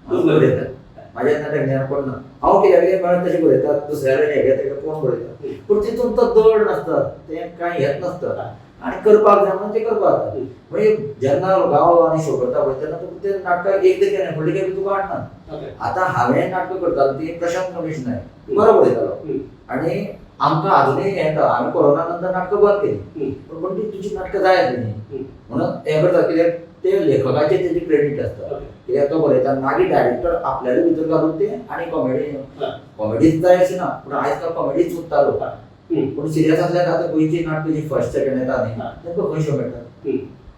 बरयता म्हाज्या नाटक ज्ञान कोण ना, हांव कित्याक कितें मेळत तशें बरयता, दुसऱ्याले हेगे तेका कोण बरयता, पूण तितून तो दड नासता, तें कांय येत नासता आनी करपाक जाय म्हणून तें करपाक जाता. म्हणजे जेन्ना गांव आनी शो करता पळय तेन्ना तुका तें नाटकां एकदां केलें फुडले खेपे तुका हाडना. आतां हांवें नाटकां करतालो ती प्रशांत रमेश नायक बरो बरयतालो आनी आमकां आजुनूय हें येता. हांवें कोरोना नंतर नाटकां बंद केली, पूण ती तुजी नाटकां जाय आसली न्ही म्हणून हें करता. कित्याक ते लेखकाचें तेजें क्रेडीट आसता, कित्याक तो बरयता, मागीर डायरेक्टर आपल्याले भितर घालून ते आनी कॉमेडी कॉमेडीच जाय अशें ना, पूण आयज काल कॉमेडीच सोदता लोक. पूण सिरियस आसल्यार आतां गोंयची नाटकां जी फर्स्ट सेकंड येता न्ही तांकां खंय शो मेळटा,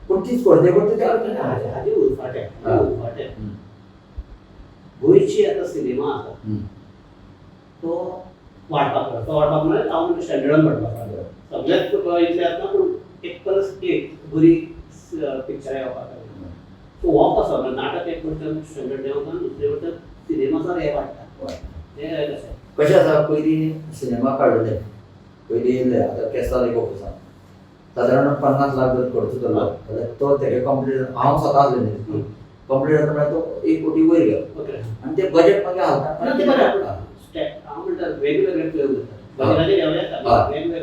पूण तीच स्पर्धे करता. हाजे उरफाटें, उरफाटें गोंयची आतां सिनेमा आसा तो वाडपाक लागला. तो वाडपाक म्हळ्यार हांव स्टँडर्डान वाडपाक लागला. सगळेच तुका इतले आसना, पूण एक परस एक बरी पिक्चरां येवपाक लागली. सो हो कसो नाटक एक वटेन स्टँडर्ड देंवता, दुसरे वटेन सिनेमाचो हे वाडटा. हें कशें कशें आसा, पयलीं सिनेमा काडलेले पयलीं येयल्ले आतां केसाल एक ऑफिसान सादारण 50 लाख जर खर्च जालो जाल्यार तो तेगे कंप्लीट, हांव स्वता आसलें न्ही, कंप्लीट जाता म्हळ्यार तो 1 कोटी वयर गेलो आनी ते बजेट मागीर हालता. हांव म्हणटा वेगवेगळे प्रयोग जाता,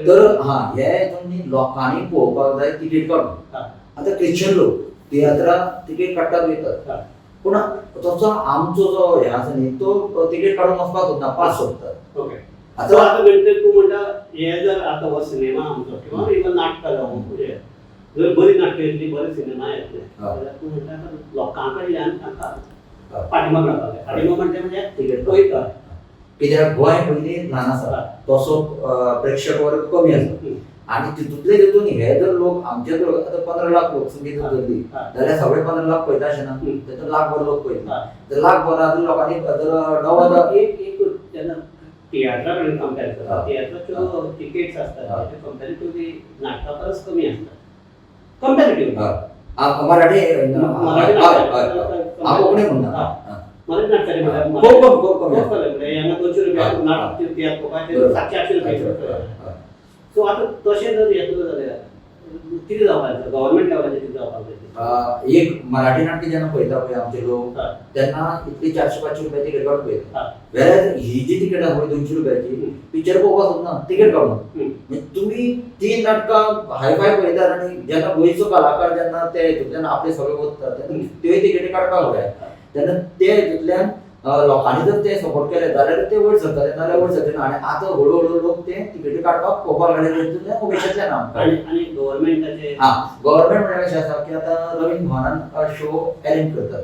तर हा हे हितून न्ही लोकांनी पळोवपाक जाय तिकेट काडून. आतां क्रिश्चन लोक तियात्रा तिकेट काडटात वयतात, पूण तसो आमचो जो हें आसा न्ही तो तिकेट काडून वचपाक सोदना, पास सोदतात. आतां आतां म्हणटा तूं म्हणटा हे जर आतां हो सिनेमा आमचो किंवा इवन नाटकां जावं जर बरी नाटकां येतली, बरे सिनेमा येतले जाल्यार तूं म्हणटा लोकां कडल्यान तांकां फाटीमाग रावपाक जाय. फाटीमाग म्हणटा म्हणजे तिकेट वयता, कित्याक गोंय पयलीं ल्हान आसा, तसो प्रेक्षक वर्ग कमी आसा आनी तितूंतले तितून हे जर लोक आमचे जर आतां 15 लाख लोकसंख्या जर धरली जाल्यार सगळे 15 लाख पळयता अशें ना, तातूंत लाखभर लोक पळयता, तर लाखभरांतल्या लोकांनी जर 9,000 एक एक जेन्ना तियात्रा कडेन कंपेर करता, तियात्राच्यो तिकेट्स आसतात त्यो कंपेरेटिवली नाटका परस कमी आसतात कंपेरेटिवली. मराठी कोंकणी म्हणना, मराठी नाटकाचे खूब कमी, खूब कमी. खूब कमी. हांगा 200 रुपया नाटक तियात्र पळोवपाक 700-800 रुपया. सो आतां तशें जर येतलो जाल्यार कितें जावपाक जाय, गव्हर्मेंट लेवलाचेर कितें जावपाक जाय? एक मराठी नाटक जेन्ना पळयता पळय आमचे लोक तेन्ना इतली 400-500 रुपया तिकेट काडून पळयता, वेल्यार ही जी तिकेट आसा पळय 200 रुपयाची पिक्चर पळोवपाक सोदना तिकेट काडून. म्हणजे तुमी 3 नाटकां हायफाय पळयतात आनी जेन्ना गोंयचो कलाकार जेन्ना ते हितूंतल्यान आपले सगळे वतात तेन्ना त्योय तिकेटी काडपाक जाय, तेन्ना ते हितूंतल्यान लोकांनी जर ते सपोर्ट केले जाल्यार ते वयर सरतले, नाजाल्यार वयर सरचे ना. आनी आतां हळू हळू लोक ते तिकेटी काडपाक पळोवपाक लागले तितूंतल्यान उपेक्षांतल्यान आमकां. आनी आनी गव्हर्मेंटाचे हा, गव्हर्मेंट म्हणल्यार कशें आसा की आतां रवींद्र भवनान शो अरेंज करतात,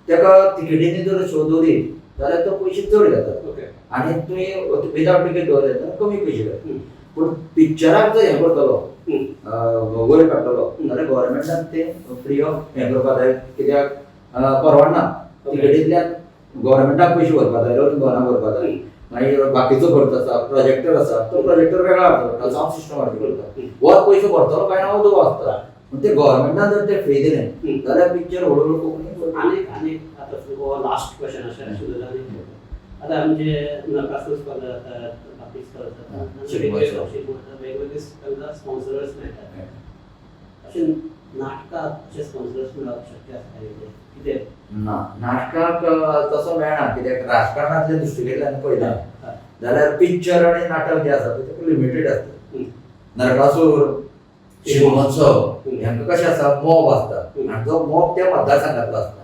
ताका तिकेटींनी जर शो दवरीत जाल्यार तो पयशे चड घेतात आनी तुवें विदावट तिकेट दवरले जाल्यार कमी पयशे घेतात. पूण पिक्चराक जर हें करतलो, वयर काडटलो जाल्यार गव्हर्मेंटान ते फ्री ऑफ हें करपाक जाय, कित्याक परवडना. तिकेटींतल्यान गव्हर्मेंटाक पयशे भरपाक जाय, रवींद्र भवनाक भरपाक जाय, मागीर बाकीचो खर्च आसा, प्रोजेक्टर आसा, तो प्रोजेक्टर वेगळो हाडचो पडटा, सावंड सिस्टम हाडची पडटा, वर पयशे भरतलो काय ना उदक आसता. पूण ते गव्हर्मेंटान जर ते फ्री दिले जाल्यार पिक्चर हळू हळू कोंकणी. आनी आनी आतां लास्ट क्वेश्चन अशें आशिल्लें. आनी आतां आमचे नरकासूर स्पर्धा जातात, बाकी स्पर्धा जातात, वेगवेगळे तांकां स्पॉन्सर्स मेळटात, अशें नाटकाक अशे स्पॉन्सर्स मेळप शक्य आसा कितें ना, नाटकाक तसो मेळना, कित्याक राजकारणांतल्या दृश्टींतल्यान पळयता जाल्यार पिक्चर आनी नाटक जें आसा तें लिमिटेड आसता. नरकासूर, शिगमोत्सव ह्यांकां कशें आसा, मॉब आसता आनी तो मॉब त्या मतदारसंघांतलो आसता,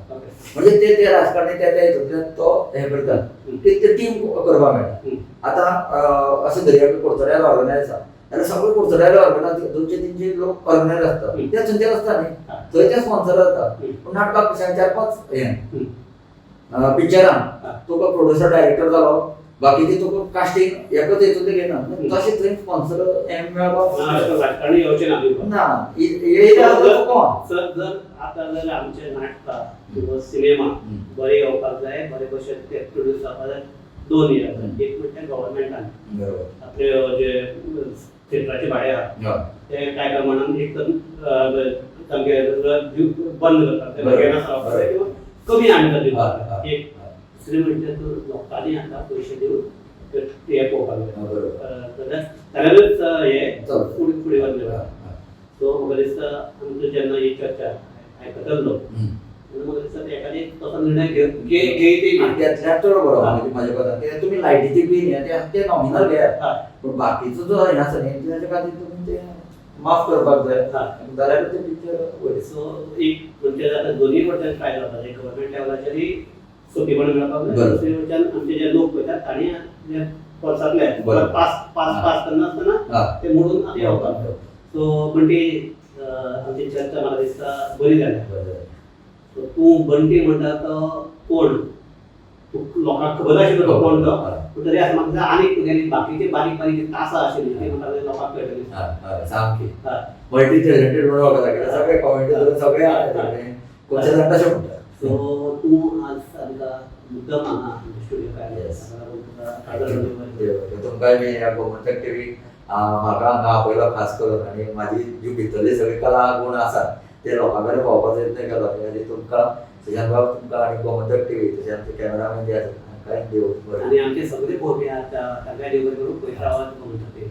म्हणजे ते ते राजकारणी त्या त्या हितूंतल्यान तो हें करतात, ते टीम करपाक मेळटा. आतां अशें धरया की कुडचड्यार ऑर्गनायज आसा जाल्यार सगळे कुडचड्यार ऑर्गनायज 200-300 लोक ऑर्गनायज आसतात, ते थंयचे आसता न्ही, थंय ते स्पॉन्सर जाता. पूण नाटकाक कशें 4-5 हें पिक्चरान तुका प्रोड्युसर डायरेक्टर जालो, बाकीचे तुका कास्टिंग एकच हितूंतलें घेयना, तशें थंय स्पॉन्सर हें मेळपाक राजकारणी येवचें ना. ना, कोण जर आतां जर आमचे नाटकां किंवा सिनेमा बरे येवपाक जाय, बरे भशेन ते प्रोड्यूस जावपाक जाय, दोन हे आसा. एक म्हणटा गव्हर्मेंटान आपले जे थिएटराचे भाडें आहा ते कांय प्रमाणान एक तर सामकें बंद करतात, ते घेनासता किंवा कमी हाडटा दिवपाक. एक दुसरें म्हणजे तूं लोकांनी आतां पयशे दिवन ते पळोवपाक जाय, जाल्यारूच हें फुडें फुडें वतलें. सो म्हाका दिसता आमकां जेन्ना ही चर्चा आयकतलो लोक, म्हाका दिसता एखादी तसो निर्णय घेत घेतल्यार चड बरो म्हाज्या मतान, कित्याक तुमी लायटीची बील हें तें नॉमिनल घेयात, पूण बाकीचो जो हें आसा न्ही तेच्या खातीर तुमी तें माफ करपाक जाय, जाल्यार तें पिक्चर वयर. सो एक म्हणजे आतां दोनूय वटेन ट्राय जावपाक जाय, गव्हर्मेंट लेवलाचेरय सोंपेपण मेळपाक जाय, दुसरे वटेन आमचे जे लोक पळयतात तांणी जे वर्सांतले पास पास पास करनासतना ते मोडून आतां येवपाक. सो बंटी, आमची चर्चा म्हाका दिसता बरी जाल्या. सो तूं बंटी म्हणटा तो कोण तूं लोकांक खबर आशिल्लो तो कोण तो, पूण तरी आसा म्हाका आनीक तुगेली बाकीचे बारीक बारीक तासां आशिल्ली ती म्हाका लोकांक कळटली. सामकी मल्टी टॅलेंटेड म्हणून वळखता, कित्याक सगळे कॉमेडी धरून सगळे कोणचे जाण तशें म्हणटा. सो तूं आज आमकां मुद्दम हांगा स्टुडियो आयलो, तुमकांय बी ह्या गोमंतक टिवी म्हाका हांगा आपयलो खास करून, आनी म्हाजी जी भितरली सगळी कला गुण आसात ते लोकां कडेन पावोवपाचो यत्न केलो. आनी तुमकां सुशांत बाब, तुमकां आनी गोमंतक टिवी तशें आमचे कॅमेरामॅन जे आसात तांकांय देव बरें. आनी आमचे सगळे पळोवपी आतां तांकांय देव बरें करूं. पळयत रावात गोमंतक टिवी.